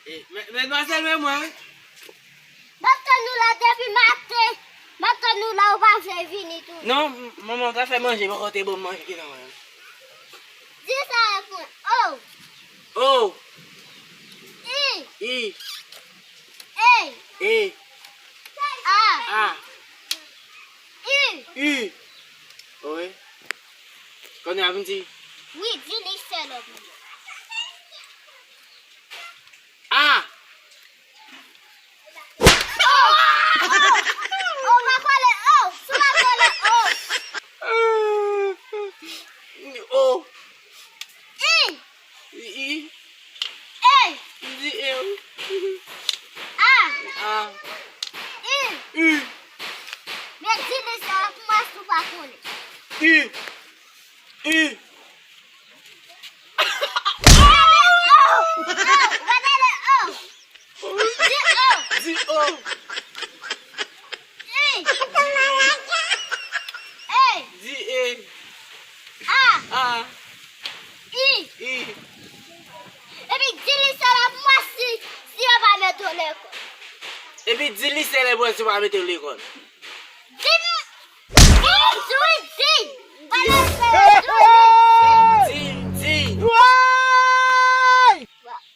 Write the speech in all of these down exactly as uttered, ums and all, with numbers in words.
E, mè-, medmwazèl, men mwen. M ap tann ou la depi maten. M ap tann ou la, ou pa vle vini tou. Non, m-, manman, ta fè manje, poko te ban m manje ki nan men. Di sa pou mwen. O. O. I. I. E. E. A. A. U. U. Wi. Kounye a vin di. Wi, di li sèl. A. O, o, o, pa kole o, sou pa kole o. O. I. I. E. Di e wi. A. A. I. I. Men di li sa pou mwen si w pa konnen. I. I. Gade o. O. Gade o. Di o. Di o. I. E. Di e. A. A. I. I. Epi di li sèl pou mwen si, si yo pa mete w lekòl. Epi di li sèl pou mwen si yo pa mete w lekòl. Di m. Di, di, di. Pale sèl, di, di. Di, di.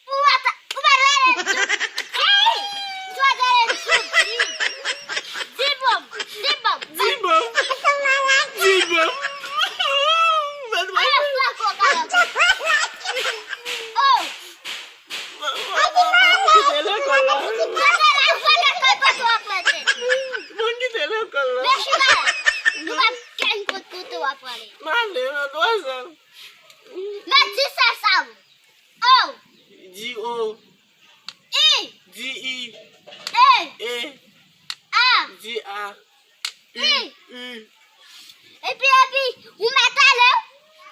Ou pa ta, ou pa rele m tou. Ey! Ou pa rele m tou, di. Di bon, di bon. Di bon. Di bon. Ala flako kalòt. O. Mwen kite lekòl la. Mwen kite lekòl la. Mwen kite lekòl la. Men chita la. Nou pa kenn kote kote w ap prale. M ale, non, dwazèl. Men di sa sa. O. Di o. I. Di i. E. E. A. Di a. U. I. U. Epi, epi, ou mèt ale.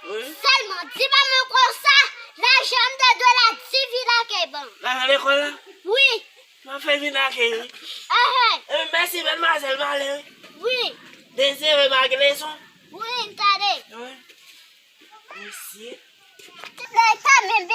Wi. Sèlman, di pa mwen konsa, lajan m te dwe la di vin ak ban. Lajan lekòl la? Wi. M ap fè vin ak wi. Ehe. E, mèsi, medmwazèl, m ale wi. Wi. Dezire m ak leson. Wi, m tande. Wi. Mesye. Lè sa menm,